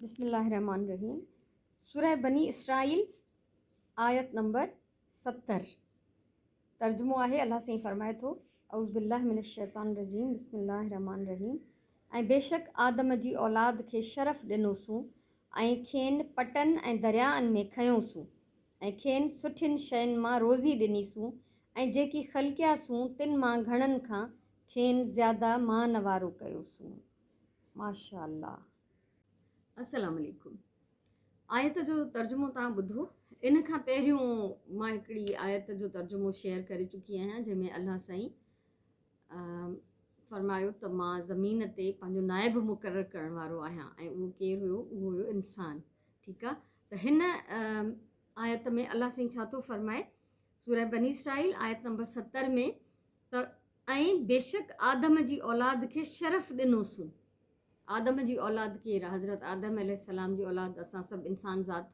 بسم الله الرحمٰن الرحيم سوره بني اسرائيل آيت نمبر 70 ترجمو آهي الله سائين فرمائي ٿو اعوذ بالله من الشيطان الرجيم بسم الله الرحمٰن الرحيم ۽ بيشڪ آدم جي اولاد کي شرف ڏنوسون ۽ کين پٽن ۽ دريائن ۾ کنيوسون ۽ کين سٺين شين مان روزي ڏنيسون ۽ جيڪي خلقياسون تن مان گهڻن کان کين زياده مان وارو ڪيوسون. ماشاء الله. السلام عليڪم آيت جو ترجمو توهان ٻڌو ان کان پهريون مان هڪڙي آيت جو ترجمو شيئر ڪري چڪي آهيان جنهن ۾ الله سائين فرمايو ته مان زمين تي پنهنجو نائب مقرر ڪرڻ وارو آهيان ۽ اهو ڪير هيو اهو هيو انسان ٺيڪ آ ته هن آيت ۾ الله سائين ڇا ٿو فرمائي سوره بني اسرائيل آيت نمبر 70 ۾ ته ۽ بيشڪ آدم جي اولاد کي شرف ڏنوسون. آدم جي اولاد ڪير آ؟ حضرت آدم عليه السلام جي اولاد اسان سڀ انسان ذات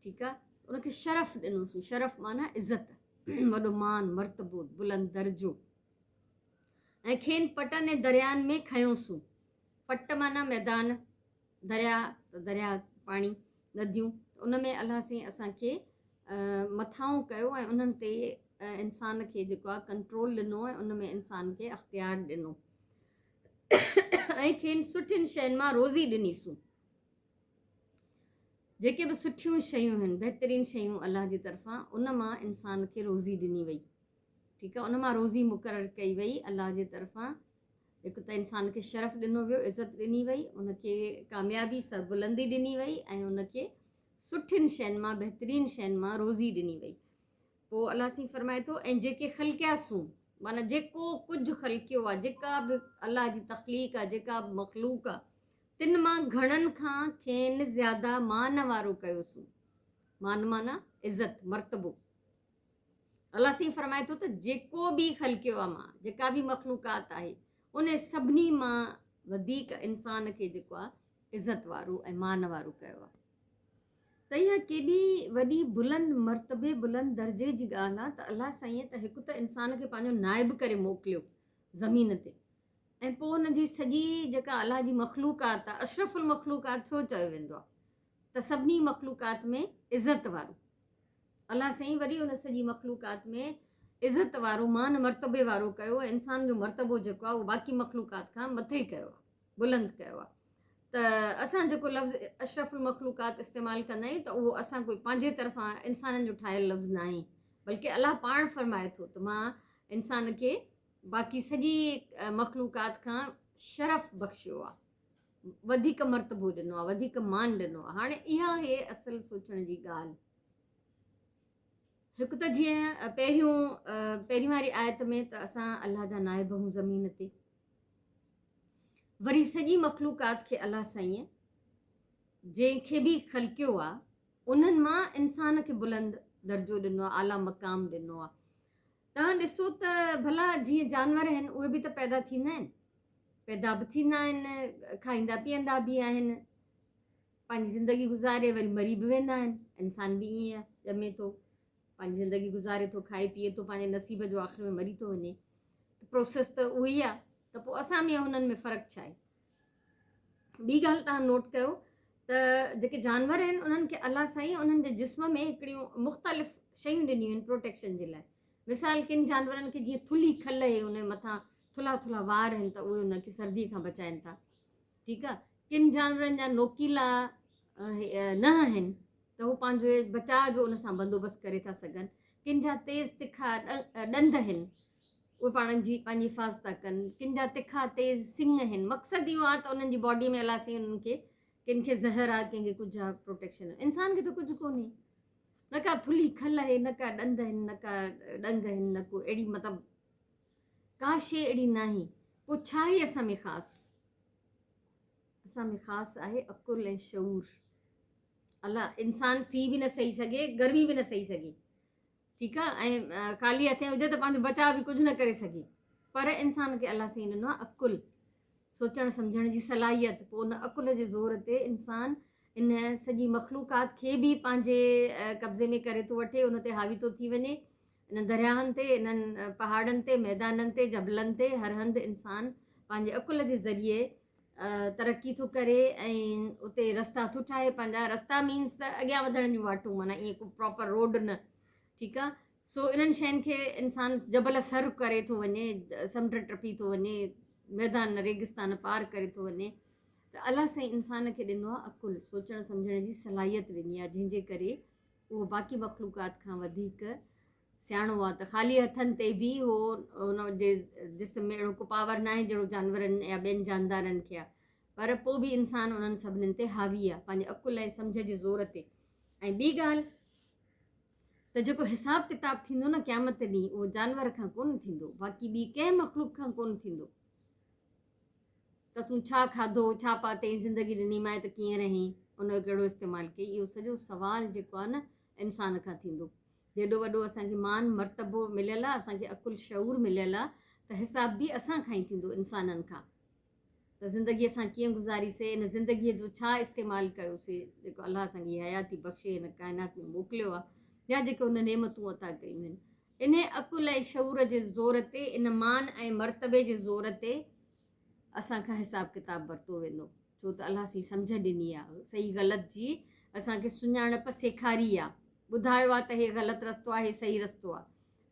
ٺيڪ آ ان کي شرف ڏنوسون. شرف معنيٰ عزت، وڏو مان، مرتبو، بلند درجو. ۽ کين پٽن ۽ دريائن ۾ کنيوسون. پٽ معنيٰ ميدان، درياء ته درياء پاڻي، نديون ته ان ۾ الله سائين اسان کي مٿانهون ڪيو ۽ انهن تي انسان کي جيڪو آهي ڪنٽرول ڏنو ۽ ان ۾ انسان کي اختيار ڏنو ۽ کين سٺين شين مان روزي ڏنيسون جيڪي به سٺيون شيون آهن بهترين شيون الله جي طرفان ان مان انسان کي روزي ڏني وئي ٺيڪ آهي ان مان روزي مقرر ڪئي وئي الله جي طرفان هڪ ته انسان کي شرف ڏنو ويو، عزت ڏني وئي، ان کي ڪاميابي، سربلندي ڏني وئي ۽ ان کي سٺين شين مان، بهترين شين مان روزي ڏني وئي. پوء الله سائين فرمائي ٿو، ۽ جيڪي خلقياسون، معنيٰ جيڪو ڪجهه خلقيو آهي، جيڪا به الله جي تخليق آهي، جيڪا به مخلوق آهي، تن مان گهڻن کان کين زياده مان وارو ڪيوسون. مان معنيٰ عزت، مرتبو. الله سائين فرمائي ٿو ته جيڪو به خلقيو آهي مان، جيڪا به مخلوقات آهي، ان سڀني مان وڌيڪ انسان کي جيڪو آهي عزت وارو ۽ مان وارو ڪيو آهي. ته اها ڪيڏي وڏي بلند مرتبي، بلند درجي جي ڳالهه آهي ته الله سائين ته هڪ ته انسان کي پنهنجو نائب ڪري موڪليو زمين تي ۽ پوء ان جي سڄي جيڪا الله جي مخلوقات آهي، اشرف المخلوقات ڇو چيو ويندو آهي ته سڀني مخلوقات ۾ عزت وارو. الله سائين وري ان سڄي مخلوقات ۾ عزت وارو مان مرتبي وارو ڪيو ۽ انسان جو مرتبو جيڪو آهي اهو باقي مخلوقات کان مٿي ڪيو آهي بلند ڪيو آهي ته اسان جيڪو لفظ اشرف المخلوقات استعمال ڪندا آهيون ته اهو اسان ڪوئي پنهنجي طرفان انسانن جو ٺاهيل لفظ نه آهي بلڪه الله پاڻ فرمائي ٿو ته مان انسان کي باقي سڄي مخلوقات کان شرف بخشيو آهي وڌيڪ مرتبو ڏنو آهي، وڌيڪ مان ڏنو آهي. هاڻي اها آهي اصل سوچڻ جي ڳالهه. هڪ ته جيئن پهريون پهرين واري آيت ۾ ته اسان الله جا نائب هون زمين تي، وري سڄي مخلوقات کي الله سائين جنهن کي به خلقيو آهي انهن مان انسان کي بلند درجو ڏنو آهي، اعليٰ مقام ڏنو آهي. توهان ڏسو ته ڀلا جيئن جانور آهن اهي به ته پيدا ٿيندا آهن، پيدا به ٿيندا آهن، کائيندا پيئندا به آهن، پنهنجي زندگي گذاري وري مري به ويندا آهن. انسان به ائين آهي، ڄمي ٿو، پنهنجي زندگي گذاري ٿو، کائي پيئي ٿو، پنهنجي نصيب جو آخر ۾ مري ٿو وڃي. ته پروسيس ته اهو ئي آهي، ته پوء اسان ۾ ۽ هنن ۾ فرق ڇا آهي؟ ٻي ڳالهه توهان نوٽ ڪيو ته جيڪي جانور آهن انهن کي الله سائين انهن جي جسم ۾ هڪڙيون مختلف شيون ڏنيون آهن پروٽيڪشن جي لاء. مثال ڪن جانورن کي جيئن ٿلهي کل اهي ان مٿان ٿلها ٿلها وار آهن ته اهي ان کي سردي کان بچائن ٿا ٺيڪ آهي. ڪن جانورن جا نوڪيلا ننهن آهن ته هو پنهنجي بچاء جو ان سان بندوبست ڪري ٿا سگهن. ڪن جا تيز تکا ڏند آهن اهي پاڻ جي پنهنجي حفاظت ٿا ڪن. ڪن جا تکا تيز سڱ آهن. مقصد اهو آهي ته انهن جي باڊي ۾ الله سائين انهن کي ڪن کي زهر آهي ڪنهن کي ڪجهه آهي پروٽيڪشن. انسان کي ته ڪجهه ڪونهي. نه ڪا ٿلهي کل آهي نه ڪا ڏند آهن نه ڪا ڏنگ آهن نه ڪو اهڙي مطلب ڪا شيء اهڙي ناهي. پوء ڇا آهي اسان ۾ خاص؟ اسان ۾ خاص آهي عقل ۽ شعور. الله انسان سيء به نه سهي سگهي گرمي به نه سهي سگهي ٺيڪ آ ۽ خالي هٿين هجي ته پنهنجو بچاء به ڪجهه نه ڪري سگهي پر انسان کي الله سائين ڏنو آ عقل سوچڻ سمجهڻ جي صلاحيت پوء ان عقل جي زور تي انسان ان سڄي مخلوقات کي به پنهنجي قبضي ۾ ڪري ٿو وٺي ان تي حاوي ٿو ٿي وڃي انهن درياهن تي انهن پهاڙن تي ميدانن تي جبلن تي هر هنڌ انسان پنهنجي عقل جي ذريعي ترقي ٿو ڪري ۽ اتي رستا ٿو ٺاهي پنهنجا رستا مينس ته اڳيان وڌڻ جون واٽون معنيٰ ائين ڪو پراپر روڊ نه ٺيڪ آ سو انهن شين کي انسان جبل سر ڪري ٿو وڃي سمنڊ ٽپي ٿو وڃي ميدان ريگستان پار ڪري ٿو وڃي ته الله سائين انسان کي ڏنو آ عقل سوچڻ سمجهڻ جي صلاحيت ڏني آ جنهن جي ڪري اهو باقي مخلوقات کان وڌيڪ سياڻو آ ته خالي هٿن تي به هو ان جي جسم ۾ اهڙو ڪو پاور ناهي جهڙو جانورن يا ٻين جاندارن کي آ پر پوء به انسان انهن سڀنين تي حاوي آ پنهنجي عقل ۽ سمجهه جي زور تي ۽ ٻي ڳالهه ته جيڪو حساب ڪتاب ٿيندو نه قيامت ڏينهن اهو جانور کان ڪونه ٿيندو باقي ٻي ڪنهن مخلوق کان ڪونه ٿيندو ته تون ڇا کاڌو، ڇا پاتئين، زندگي ڏني مانء ته ڪيئن رهين، ان جو ڪهڙو استعمال ڪيئي، اهو سڄو سوال جيڪو آهي نه انسان کان ٿيندو. جيڏو وڏو اسان کي مان مرتبو مليل آهي، اسان کي عقل شعور مليل آهي ته حساب به اسان کان ئي ٿيندو انسانن کان ته زندگي اسان ڪيئن گذاري سي، ان زندگيء جو ڇا استعمال ڪيو سي، جيڪو الله اسان کي هي حياتي بخشي هن ڪائنات ۾ موڪليو آهي يا جيڪي هن نعمتون عطا ڪيون آهن. انهيء عقل ۽ شعور جي زور تي، ان مان ۽ مرتبي جي زور تي اسان کان حساب ڪتاب ورتو ويندو. ڇو ته الله سائين سمجهه ڏني آ، صحيح غلط جي اسان کي سڃاڻپ سيکاري آ، ٻڌايو آ ته هي غلط رستو آ، هي صحيح رستو آ.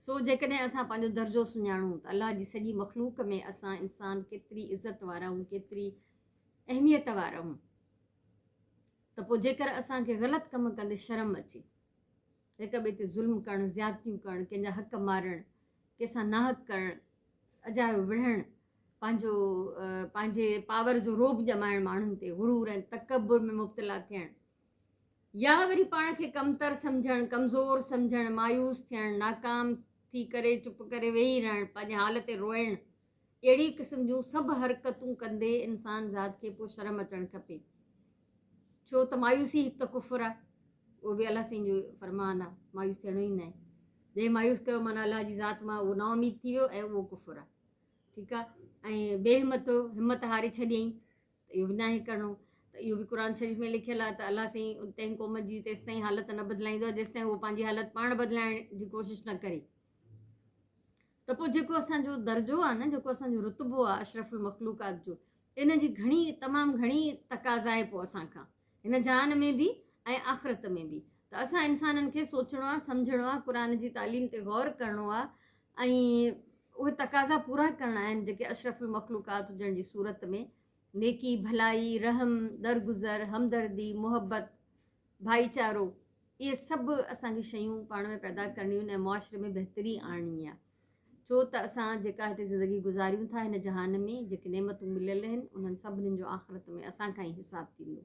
سو جيڪڏهن اسان پنهنجو درجو سڃاڻون ته الله جي سڄي مخلوق ۾ اسان انسان ڪيتري عزت وارا آهيون، ڪيتري اهميت وارا آهيون ته پوء جيڪر اسان کي غلط ڪم ڪندي شرم اچي، هڪ ٻئي تي ظلم ڪرڻ، زيادتيون ڪرڻ، ڪنهن جا حق مارڻ، ڪنهن سان ناحق ڪرڻ، اجايو وڙهڻ، پنهنجو پنهنجي پاور جو رعب ڄمائڻ ماڻهن تي، غرور ۽ تڪبر ۾ مبتلا ٿيڻ يا وري پاڻ کي ڪمتر سمجهڻ، ڪمزور سمجهڻ، مايوس ٿيڻ، ناڪام ٿي ڪري چپ ڪري ويهي رهڻ، پنهنجي حال تي روئڻ، اهڙي قسم جون سڀ حرڪتون ڪندي انسان ذات کي پوء شرم اچڻ کپي. ڇو ته مايوسي هڪ ته ڪفر آهي، اهو به الله سائين جو فرمان آهي، مايوس ٿيڻو ئي ناهي. جنهن مايوس ڪيو معنيٰ الله جي ذات مان اهو نااميد ٿي ويو ۽ اهو ڪفر آهي. ٺيڪ آهي ۽ بي همت همت هاري ڇڏيائين ته اهو به ناهي ڪرڻو ته اهو به قرآن شريف ۾ لکيل آهي ته الله سائين تنهن قوم جي تيستائين حالت نه بدلائيندو آهي جيستائين هو پنهنجي حالت پاڻ بدلائڻ جي ڪوشش نه ڪري. ته پوء جيڪو اسان جو درجو آهي نه جيڪو اسان جو رتبو آهي اشرف المخلوقات جو ان جي گهڻي تمام گهڻي تقاضا آهي پوء اسان کان هن جهان ۾ به ۽ آخرت ۾ به ته اسان انسانن کي سوچڻو آهي سمجهڻو آهي قرآن جي تعليم تي غور ڪرڻو آهي ۽ اهي تقاضا پورا ڪرڻا آهن جيڪي اشرف المخلوقات هجڻ جي صورت ۾ نيڪي ڀلائي رحم درگذر همدردي محبت ڀائيچارو اهي سڀ اسان کي شيون پاڻ ۾ پيدا ڪرڻيون آهن ۽ معاشري ۾ بهتري آڻڻي آهي ڇو ته اسان جيڪا هتي زندگي گذاريون ٿا هن جهان ۾ جيڪي نعمتون مليل آهن انهن سڀني جو آخرت ۾ اسان کان ئي حساب ٿيندو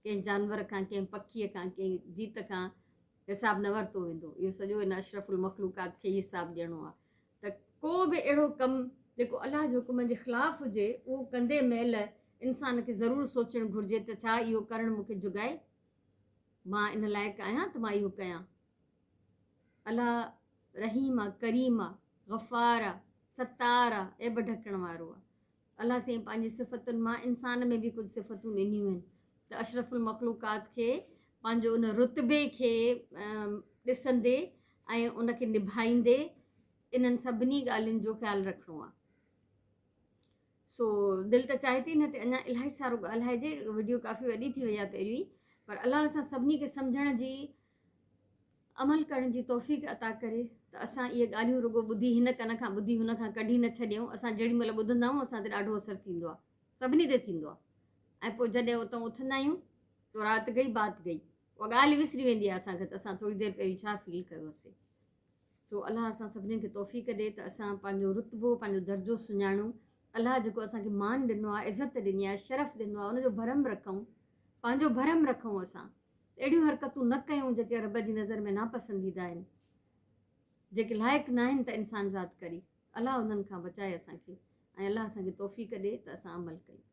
ڪنهن جانور کان ڪنهن پکيء کان ڪنهن جيت کان حساب نه ورتو ويندو اهو سڄو ان اشرف المخلوقات کي ئي حساب ڏيڻو آهي ته ڪو به اهڙو ڪم جيڪو الله جي حڪمن جي خلاف هجي اهو ڪندي مهل انسان کي ضرور سوچڻ گهرجي ته ڇا اهو ڪرڻ مون کي جڳائي مان ان لائق آهيان ته مان اهو ڪيان. الله رحيم آ، ڪريم آ، غفار آ، ستار آ، عيب ڍڪڻ وارو آ. الله سائين پنهنجي صفتن مان انسان ۾ به ڪجهه صفتون ڏنيون آهن ته اشرف المخلوقات کي پنهنجو ان رتبي کي ڏسندي ۽ ان کي نڀائيندي انهن سڀني ڳالهين جو خيال رکڻو آ. سو دل ته چاهي ٿي نه ته اڃا الاهي سارو ڳالهائجي وڊيو ڪافي وڏي ٿي وئي آهي پهريون ئي پر الله اسان سڀني کي سمجهڻ جي عمل ڪرڻ جي توفيق عطا ڪري ته اسان اهي ڳالهيون رڳو ٻڌي هن ڪن کان ٻڌي هن کان ڪڍي نه ڇڏيون اسان جهڙي مهل ٻڌندا آهيون اسان تي ڏاڍو اثر ٿيندو آهي سڀني تي ٿيندو آهي ۽ پوء جڏهن اتان اٿندا آهيون تو رات گئي بات گئي اها ڳالهه وسري ويندي آهي اسان کي ته اسان ٿوري دير پهريون ڇا فيل ڪيوسي سو الله اسان سڀني کي توفيق ڏي ته اسان پنهنجو رتبو پنهنجو درجو سڃاڻون الله جيڪو اسان کي مان ڏنو آهي عزت ڏني آهي شرف ڏنو آهي ان جو ڀرم رکون پنهنجو ڀرم رکون اسان اهڙيون حرڪتون نه ڪيون جيڪي رب جي نظر ۾ ناپسنديده آهن جيڪي لائق نه آهن ته انسان ذات ڪري الله انهن کان بچائي اسان کي ۽ الله اسان کي توفيق ڏي ته اسان عمل ڪيون.